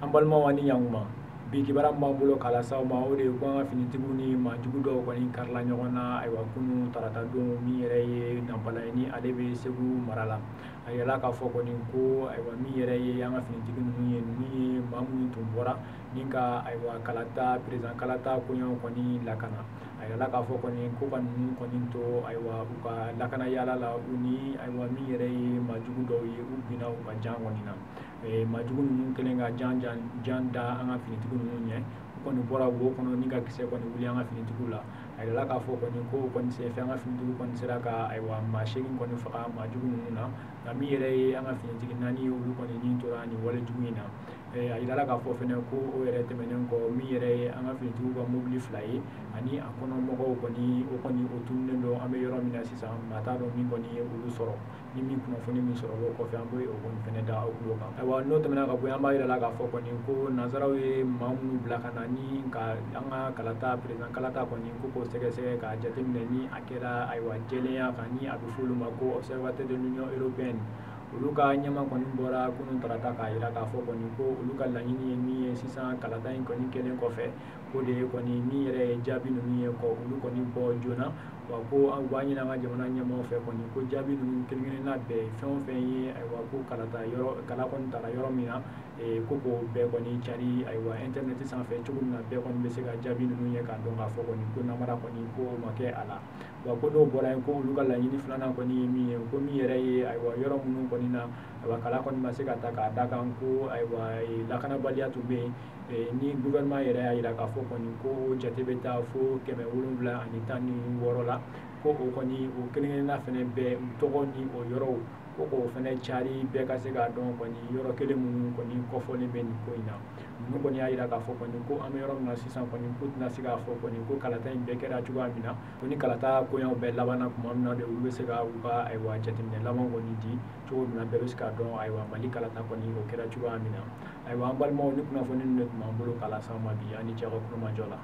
An balimaw ani ɲankuma, bi kibaruya min b'an bolo k'a lase aw ma, o de ye ko an ka finitigiw ni maajugu dɔw kɔni karila ɲɔgɔn na. Ayiwa, kunun tarata don, min yɛrɛ ye Nanpala ye, ni ale bɛ Segu mara la, a yirala k'a fɔ kɔni ko ayiwa, min yɛrɛ ye an ka finitigi ninnu ye, ninnu ye maa minnu tun bɔra ni ka ayiwa kalata, président kalata koɲɛw kɔni lakana. A yirala k'a fɔ kɔni ko ka ninnu kɔni to ayiwa u ka lakana yaala la, u ni ayiwa min yɛrɛ ye maajugu dɔw ye, u binna u ka jan kɔni na. Maajugu ninnu kɛlen ka jan jan jan da an ka finitigi ninnu ɲɛ, u kɔni bɔra wo kɔnɔ ni ka kisɛ kɔni wuli an ka finitigiw la. A yirala k'a fɔ kɔni ko o kɔni senfɛ, an ka finitigiw kɔni sera ka ayiwa maa 8 kɔni faga maajugu ninnu na. Nka min yɛrɛ ye an ka finitigi 4 ye, olu kɔni ni tora nin wale jugu in na. A yirala k'a fɔ fɛnɛ ko o yɛrɛ tɛmɛnen kɔ, min yɛrɛ ye an ka finitigiw ka mobili 2 ye ani a kɔnɔ mɔgɔw kɔni, o kɔni o tununnen don. An bɛ yɔrɔ min na sisan, maa t'a dɔn min kɔni ye olu sɔrɔ. Ni min kunnafoni min sɔrɔ o kɔfɛ, an bɛ o kɔni fɛnɛ da aw tulo kan. Ayiwa, n'o tɛmɛna ka bɔ yen, an b'a yira la k'a fɔ kɔni ko nansaraw ye maa minnu bila ka na ni ka an ka kalata, président kalata kɔni ko k'o sɛgɛsɛgɛ k'a jateminɛ ni a kɛra ayiwa jɛlenya kan, ni a bɛ f'olu ma ko observateur de l'Union européenne, olu ka ɲɛma kɔni bɔra kunun tarata k'a yira k'a fɔ kɔni ko olu ka laɲini ye min ye sisan, kalata in kɔni kɛlen kɔfɛ, o de ye kɔni min yɛrɛ ye jaabi ninnu ye kɔ olu kɔni bɔ joona. Wa ko u b'a ɲini an ka jamana ɲɛmaaw fɛ kɔni ko jaabi ninnu kelen-kelenna bɛɛ, fɛn o fɛn ye ayiwa ko kalata yɔrɔ, kala kɔni tara yɔrɔ min na, ko k'o bɛɛ kɔni cari ayiwa internet sanfɛ cogo min na, bɛɛ kɔni bɛ se ka jaabi ninnu ye k'a dɔn k'a fɔ kɔni ko namara kɔni ko o ma kɛ a la. Wa ko n'o bɔra yen, ko olu ka laɲini filanan kɔni ye min ye, ko min yɛrɛ ye ayiwa yɔrɔ minnu kɔni na ayiwa kala kɔni ma se ka ta k'a da kan ko ayiwa lakanabaliya tun bɛ yen, ni gouvernement yɛrɛ y'a yira k'a fɔ kɔni ko jate bɛ taa fo 716 la, ko o kɔni o kelen-kelenna fɛnɛ bɛɛ u tɔgɔ ni o yɔrɔw, ko k'o fɛnɛ cari bɛɛ ka se k'a dɔn kɔni yɔrɔ kelen minnu kɔni kɔfɔlen bɛ nin ko in na. Ninnu kɔni y'a yira k'a fɔ kɔni ko an bɛ yɔrɔ min na sisan kɔni, ko tɛna se k'a fɔ kɔni ko kalata in bɛɛ kɛra cogoya min na, ko ni kalata koɲɛw bɛɛ labanna tuma min na de, olu bɛ se ka u ka ayiwa jateminɛ laban kɔni di cogo min na, bɛɛ bɛ se k'a dɔn ayiwa Mali kalata kɔni o kɛra cogoya min na. Ayiwa, an balimaw, ni kunnafoni ninnu de tun b'an bolo k'a lase aw ma bi. An ni cɛ ka kulomajɔ la.